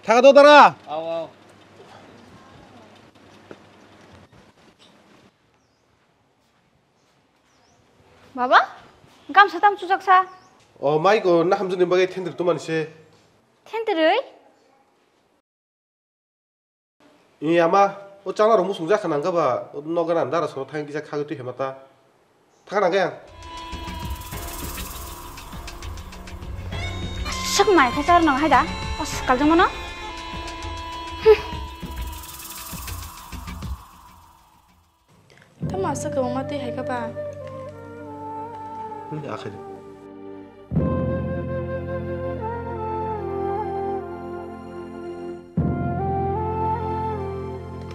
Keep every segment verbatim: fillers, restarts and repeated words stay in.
Thaka do dara. Ao, ao. Baba, gamsa tam chujaksa? O mai ko na hamjani bagwi thentir tumani se. Thentirwi? Iya ma, o chana rok musung jakha nangkha ba, o nogo na dara soro thang kisa khagwi twi hema ta. Thang nangkha yang. Aswk mai khe char nang hai da, o swkal jong mano. Tamo aswk kwbangma twi hai kha ba? Nini akhai di.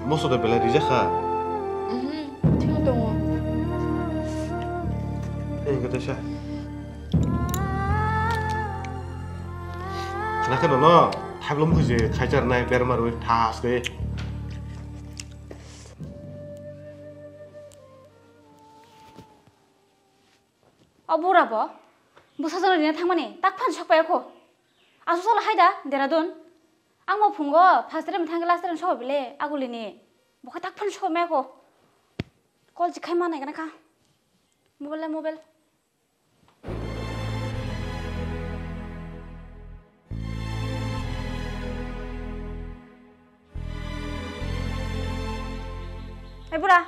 Moso de belai rijak kha. Mhm, thwng tongo. Tei hwnkhe teisa. Nakhe nono thaiblo mukhuji khaichar nai berma rwi thas de. O bura bo bwsa jora rina thangmani tak phan sok paiya kho. Asu sala hai da Dehradun. Ang bo phungo first time thangkhe last time sok bile agulini. Bo khe tak phan sok maya kho. Call chikhai ma nai gana kha. Mobile le mobile. Ei bura,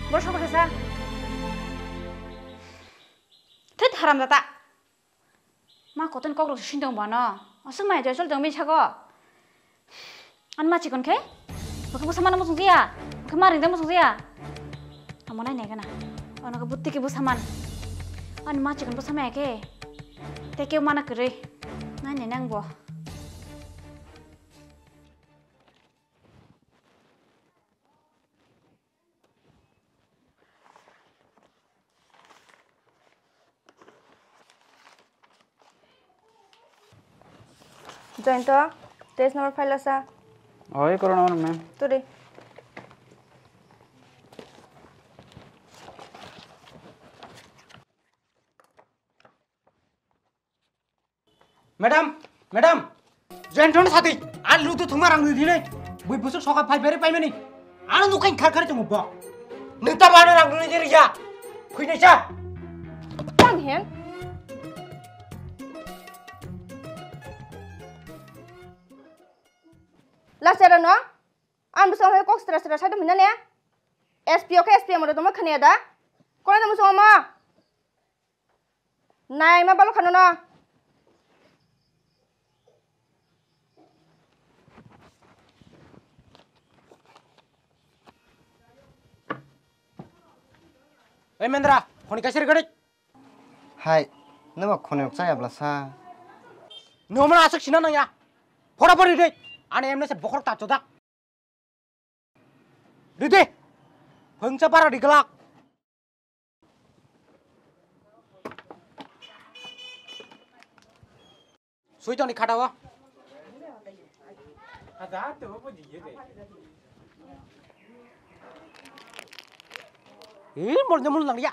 bura sokha sa. Thut haram data. Ma koton kok rok sindong bano. Aswk mai joi chol tong mi sago. An ma chikon khe? Bokhe bwsa mana muchung jaya. Bokhe ma ringda muchung jaya. Amo nai nai gana. Ono khe butti khe bwsa man. Ani ma chikon bwsa maya khe. Te keu mana kwrwi. Nai nai nang bo. Joyanta, test number file asa. Oi, corona number, ma'am. Turi. Madam, madam, Joyanta no sadi, a ludu thuma rang nui dinai, bui busuk soka phai beri pai mani, ano nukai khar khar chungo bo, nita bana rang nui diri ya, khui nai cha. Tang hen. Last era no, an busuk kok stra stra sai dum hinane, S P O khe S P M ro dum khane da, koi dum busuk ma. Nai ma balo khano no. Ei Mendra, khoni kaisir gadi. Hai, numa khoni chaya bla sa. Numa asuk sina nang ya. Phora phori de. Ani emne se bokhorok ta chodak. Ridi, phwngsa bara riglak. Sui toni khatao. Ih, mol nyamul nang ya.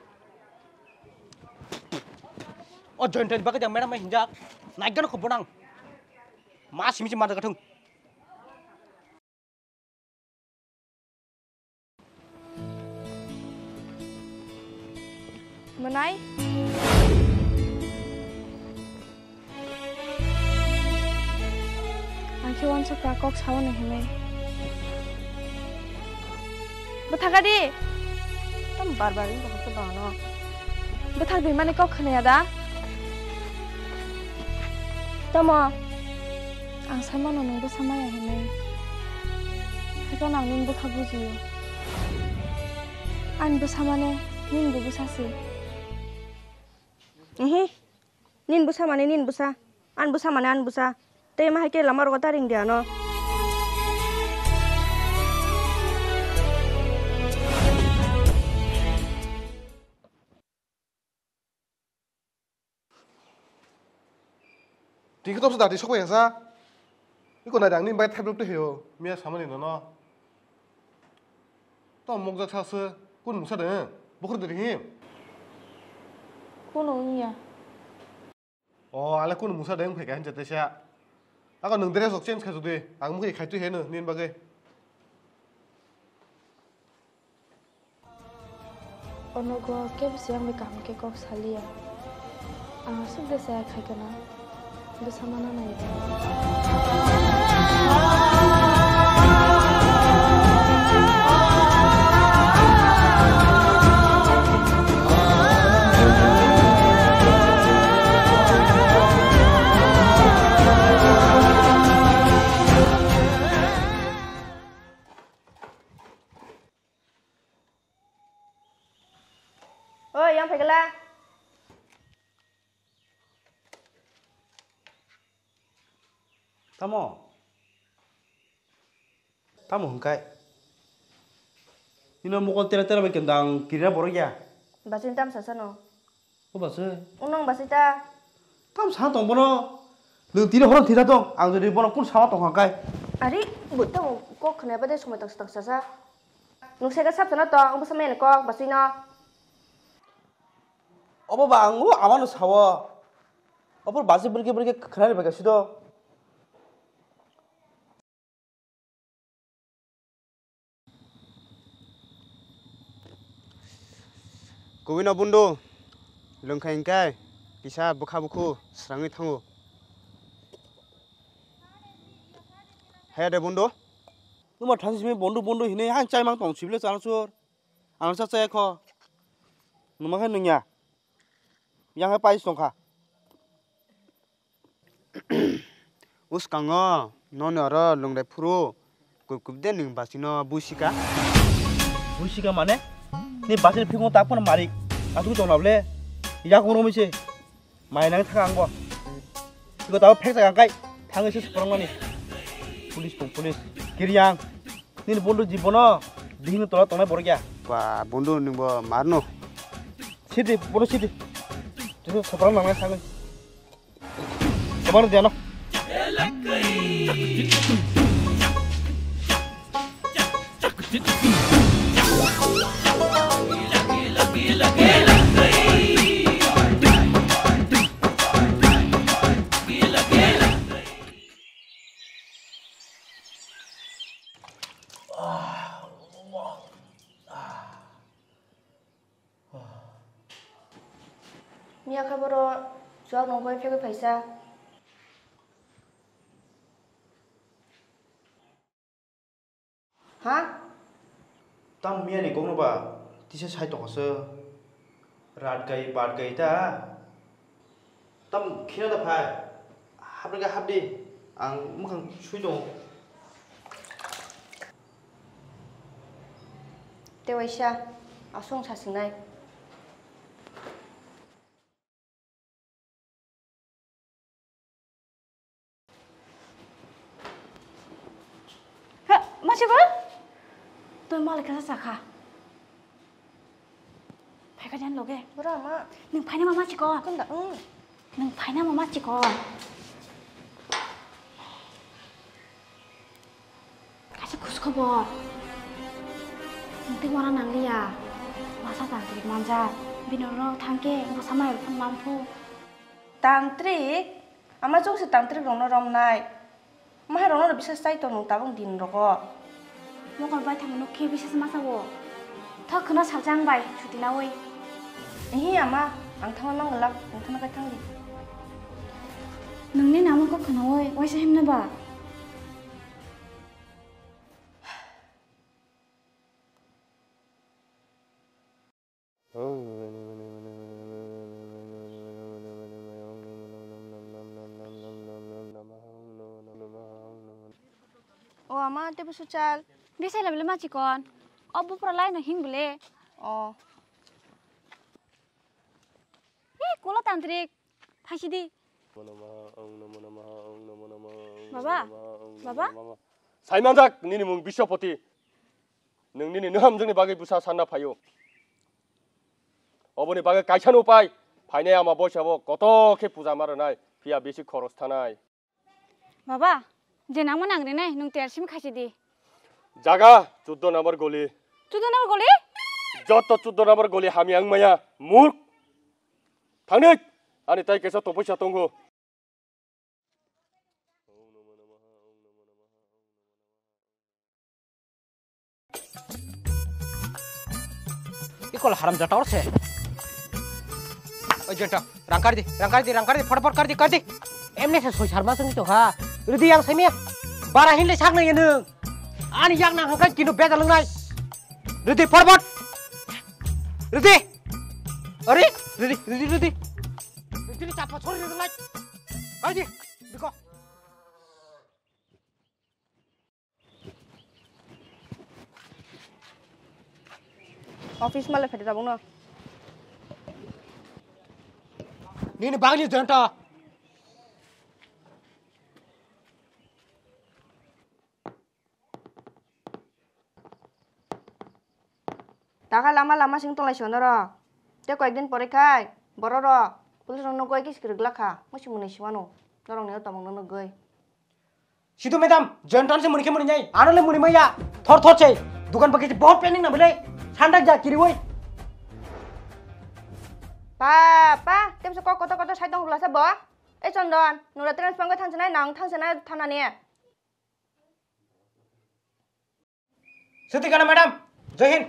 O join join bagwi jang madam hinjak. Naikgano khobonang. Ma simi simi manjak thung. Mwnai? Ang khe uansukha kok sao ni hinwi. Bwthaka di! Tamo bar bar wngkha khe bangno. Bwthak di mani kok khwnaya da? Tamo? Ang sai mano nwng bwsa maya hinwi. Haikhe ang nini bwkha bujio. Ani bwsa mane nini bo bwsa se. Ihi. Nini bwsa mane nini bwsa. Ani bwsa mane ani bwsa. Tei ma haikhe lama rogo ta ring di ano. Tini khe topsa dati sokbai kha sa. Iko nai rang ni bai thaibrok twi hayo. Miya samani nono. To mokjak sa se. Kun musa de. Bukur de hi. Kuno iya. O, ale kun musa de wng phaikha hinja teisa. Ako nwng dress rok change khai jodi, ang mukhe khai twi heno nini bagwi. Onogo kebo se yang bai kaham khe kok saliya. Ang aswk de saya khai kana. Bwsa mana nai. Oi, yang phaikala. Tamo? Tamo hwnkai? Nino mokol tera tera bai kendang kirina borok ya? Bachini tam sasa no. O bachwi? Unong bachwi ta. Tam sa tong bono. Nwng tini horon thita tong. Ang jodi bono kun sama tong hwnkai? Ari, bo tamo kok khna bade somoi tang tang sasa. Nwng sega sap sana tong, bo samai kok bachwi no. Obo ba ang o amano sawo. Obo basi birke birke khwnani bai kaisa do. Kubui no bundu, lwngkha hingkai kisa bwkha bukhu srangwi thango. Haya de bundu. Numa thansi simi bundu bundu hinwi han chaimang tong sibile chana sur. Ang sa chaya kho. Numa khe nungya. Yang hai pais tongkha. Uskango noni oro lungre phuru kup kup de ning basino busika. Busika mane? Ni basini phikmo tak phano marik. Atuk tong nable. Yak ngono mise. Mai nang thang angbo. Iko tabo phek tak angkai. Thang ese suprang mani. Police tong police. Kiryang. Nini bundu jibono bihikni tola tongnai borok ya. Ba bundu ningbo marno. Sidi, bundu sidi. Jisu soprang nangnai sangwi. Soprang diano. Miya kha boro chuak nungkhoi phegwi phaisa. Ha? Tam miya ni kokno ba tisa sai tongkha se. Rat gai, bat gai ta. Tam khina da phai. Hapri ga hapdi. Ang mukhang sui tongo. Te waisa, asung sa singnai. He, ma chikon? Twi malik kasa sakha. Phaikha jan loge. Bora ma. Nwng phaina ma ma chikon? Kunda, mm. Nwng phaina ma ma chikon? Kaisa khus khobor. Nwng tei uana nangliya. Masa tangtrik manjak. Bini ulo thangkhe bwsa mai rok phano lamphu. Tangtrik? Ama chwngse tangtrik rokno romnai. Maharokno bisas chai tong nwng tabuk din rogo. Mokol bai thangma nuk khe bisas ma sao. Thok khwna salsa ang bai chuti naui. Ihi ama, ang thangma mang glak, nwng thangna kai thangdi. Nwngni namo kok khwnaui, waisa himna ba? O ama, tei bo suchal. Bisai labele ma chikon. O bupra lai no hing bele. O. Hi, kula tantrik. Phaisidi. Baba, baba. Saimanjak nini mung Bisyopoti. Nwng nini naham jwngni bagwi bwsa sanna phaio. Oboni bagwi kaisa no upai. Phainai ama boisa bo koto khe puja ma rwnai. Phiya bisi khoros thanai. Baba, je nangma nangrinai, nwng ter simi khaisidi. Jaga chuddo number goli. Chuddo number goli? Jotto chuddo number goli hamya wngmaya, murk. Thangdi, ani tai kaisa topoisa tongo. Kol haram jata or se. Oi jenta, rang kar di, rang kar di, rang kar di, phot phot kar di, kar di. Emne se soi sarma sung to ha. Ridi yang semi. Bara hin le sak nai nung. Ani yak nang hangkai kino beda lung nai. Ridi phot phot. Ridi. Ari, ridi, ridi, ridi. Ridi ni chapa sori ridi nai. Kar di. Biko. Office male phede tabuk no. Nini bagni janta. Taka lama lama sing tonglaisio norok. Tei koyekdin pore khai bororok police rok nugwi kis kwrwk glak kha, musi mwnwi si mano norokni o tongmungno nugwi. Situ madam, Joyonton se muni khe muni nai, ano le muni maya, thor thor se, dukan bakhe se bohot pending na bwle, sandak ja kiriwi. Pa, pa, tebsa kok kotor kotor sai tong rwlasa bo. Ei Chondon, nura transfer wngwi thangsinai, nang thangsinai thanani. Sutikana madam, Jai Hind.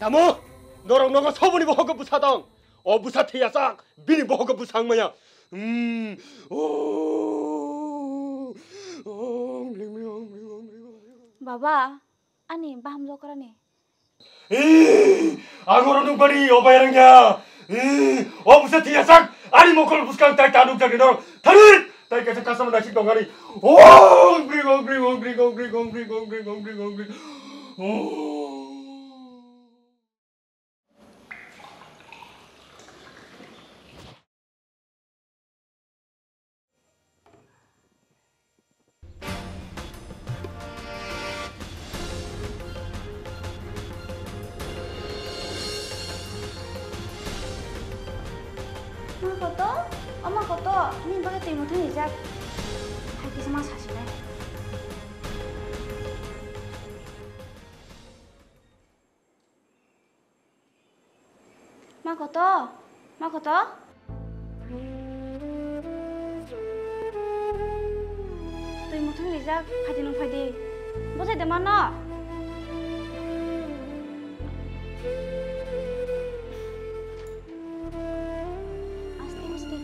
Tamo, norok nogo soboni bohogo bwsa tong. O bwsa thwiyasak, bini bohogo bwsa wngmaya. Hmm. Oh. Oh. Baba, ani baham jokrani. Ee, ang oro nukmani obai rangya. Ee, o bwsa thwiyasak, ani mokol bwskang tai ta nukjakni norok. Thani, tai kaisa customer naisik tongani. Ong, bring, ong, bring, ong, bring, ong, bring. Oh. Ma koto, o ma koto, nini bagwi twi muthung rijak. Hai kisa ma sasinai. Ma koto? Ma koto? Twi muthung rijak, phaidi nung phaidi. Bwsai de mano? Aste, aste.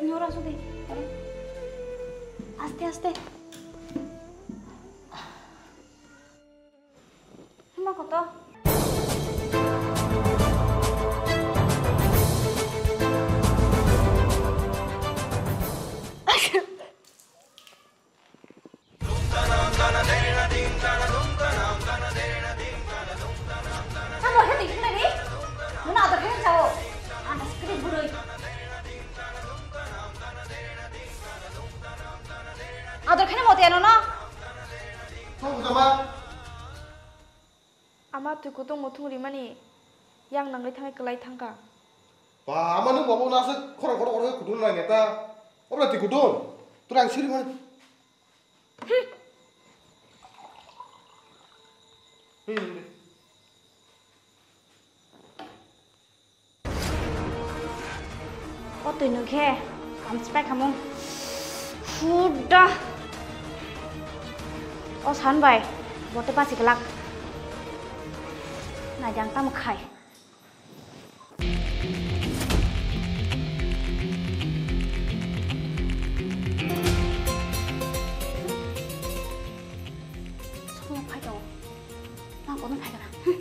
Nyora sude, oro. Aste, aste. Hima koto. Tamo he twi khnai ni? Nono ador khe chao. Ang skri burui. Ador khani moti ano no? Tong sama. Ama twi kutung muthung rimani yang nangwi thangwi kwlai thangkha. Ba, ama nung babo na se khorang khorang khorang kutung nai neta. Obra twi kutung. Turang siri mani. Hmm. Hey, hey, hey. O twi nung khe kam chipai khamung. Huda. O san bai, bote basi glak. Nai di ang tamo khai. Sokno phai tongo. Nang kono phai kana? Hmm.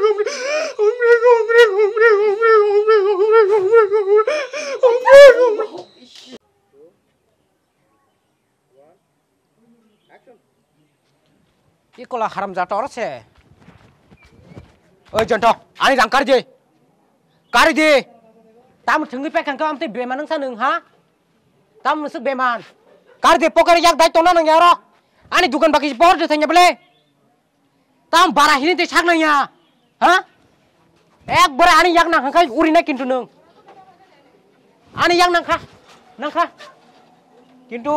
Ikola haram jator se. Oi jonto, ani rang kari di. Kari di. Tam thungwi pekang ka amtwi beman nang sa nung ha? Tam nusuk beman. Kari di poker yak dai tona nang yaro. Ani dukan baki bor de thanya bele. Tam bara hini te sak nang ya. Ha? Ekbare ani yak nang kha uri na kintu nung. Ani yak nang kha. Nang kha. Kintu